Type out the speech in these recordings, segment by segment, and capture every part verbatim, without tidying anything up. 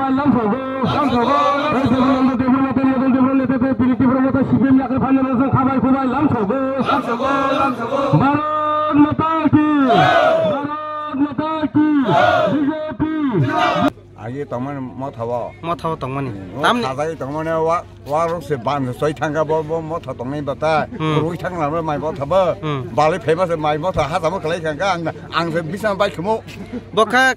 Lamsogo, lamsogo, lamsogo. Bharat Mata ki, Bharat Mata ki, B J P. Agi tongmani motha o. Motha o tongmani. Hmm, o tamni khajai tongmani wa, warok se ban soi thangka bo, bo motha tongnai bata. Hmm. Rui thang lamre mai motha bo. Hmm. Bali phema se mai motha ha tamo khlai thangka ang, ang se bisam bai khmo. Bokha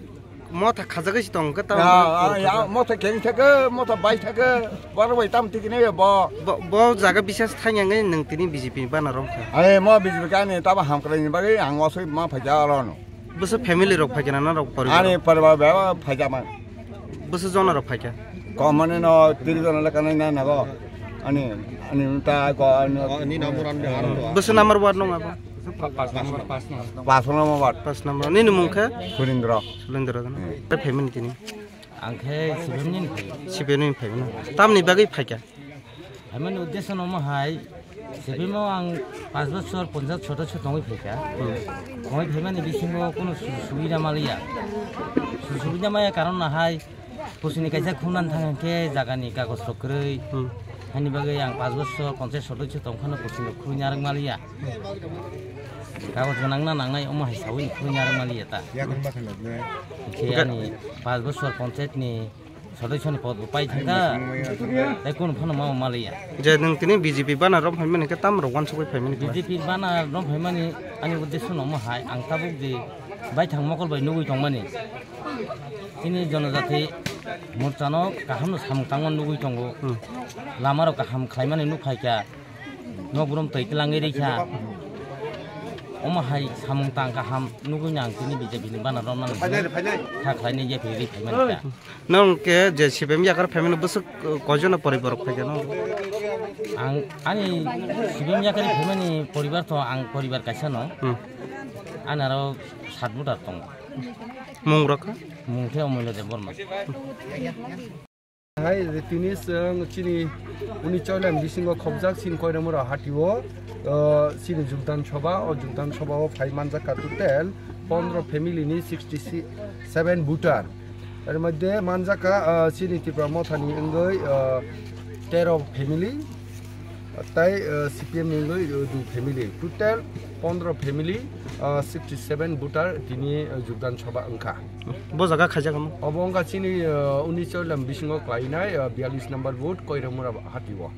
motha khajagwi si tong khe tamo. Ya, ah, ya, motha keng thake, motha bai thake, boro bai tam tikine bo. Bo, bo jaga bisas thangya ngai nang tini B J P ni bana rom kha. Ai mo B J P ka ni taba ham khlai ni bagwi ang wasoi ma phaja oro no. Bwswk family rok phaikha na norok poribar? Ani poribar bebak phaikha man. Bwswk jona rok phaikha? Kom mane no tiri jona lekha nai na nago. Ani, ani ta ko ani. Oh, ni number an de aro to. Bwswk number ward nung abo? Pas number, pas number. Pas number ward. Pas number. Nini mung khe? Surendra. Surendra jana. Hmm. Te family tini. Ang khe C P M ni phai. C P M ni phai na. Tamni bagwi phaikha? Phaimani uddesho no omo hai, C P M o ang panch bochor ponchayat sodosyo tongwi phaikha. Hmm. Tongwi phaimani bisingo kuno sujog subida maliya. Sujog subida maya karon no hai, kusini kaisa khumnan thang khe jagani kagoj rok kwrwi. Hmm. Hani bagwi ang panch bochor ponchayat sodosyo tongphano kusini khumni arwk maliya. Kagoj gwnang na nangnai omo hai sawi khumni arwk maliya ta. Yakung bakhan lobne. Khe ani panch bochor ponchayat ni Sodosyo ni pod bo pai thangkha. Tei kunu phano ma maliya. Je nwng tini B J P bana rom phaimani khe tam rok wansugwi phaimani khe? B J P bana rom phaimani ani uddesho no omo hai, ang tabuk je baithang mokol bai nugwi tongmani. Chini jonojati morcha no kaham no samung tangma nugwi tongo. Hmm. Lama rok kaham khlaimani nuk phaikha. Nokbrum twi twlangwi rikha. Omo hai samung tang kaham nugwi nang tini B J P ni bana romnani kha khlainai yapri ri phaimani kha. Nwng khe je C P M yakar phaimani bwswk koijono poribar rok phaikha no? Ang ani C P M yakar phaimani poribar to ang poribar kaisa no. Hmm. Ani aro sat voter tongo. Mung rok kha? Mung khe Omoilo Debbarma. Hai, tini chwng chini uni choilam bisingo khobjak chini Koiramura hatio, uh, chini Jugdan Sabha, o Jugdan Sabha o phai manjak ka total pondro family ni sixty seven voter. Er moddhe manjak ka, uh, chini Tipra Motha ni wngwi, uh, tero family. Tai, uh, C P M ni wngwi, uh, dui family, total pondro family, uh, sixty seven voter tini, uh, Jugdan Sabha wngkha. Bo jaga khaijak omo? Obo wngkha chini, uh, uni choilam bisingo klainai, uh, biyalish number vote Koiramura hatio.